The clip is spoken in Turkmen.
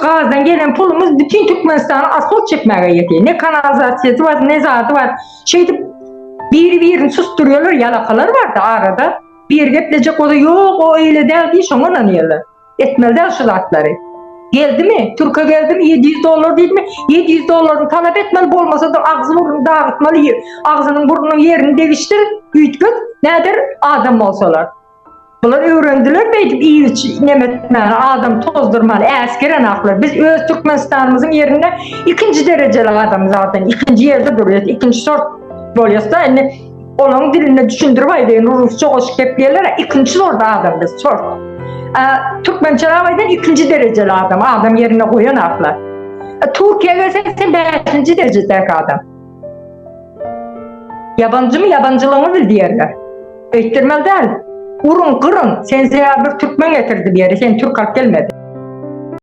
gazdan gelen pulumyz bütin Türkmenistana asfalt çekmäge ýetýär. Ne kanalizasiýasy bar, ne zady bar. Şeýdip biri-birini susdurýarlar, ýalakalar bar-da arada. Biri geplejek bolsa, ýok, o eýle däl diý, şoňa ynanýarlar. Etmeli däl şu zatlary. Geldimi? Türke geldimi? 700 dollar diýdimi? 700 dollaryny talap etmeli, bolmasa-da agzy burnuny dagytmaly, agzynyň burnunyň ýerini degişdir, üýtget, näder adam bolsalar. Bular öwrendiler beýdip iýip-içip neme etmäni, adam tozdurmany, äsgerenaklar. Biz öz Türkmenistanymyzyň ýerinde ikinji derejeli adam zaten, ikinji ýerde durýas, ikinji sort bolýas-da, indi olaryň dilinde düşündirip aýdaýyn, rusça goşup gepleýärler, ikinji sort adam biz, sort. Türkmençeläp aýdan ikinji derejeli adam, adam ýerine goýanaklar. Türkiýä gelseň sen bäşinji derejedäki adam. Ýabanjymy ýabanjylygyňy bil diýerler. Öýtdirmeli däl. Uruň, gyryň, sen sebäbi bir türkmen getirdi bir ýere, sen türk alyp gelmedi.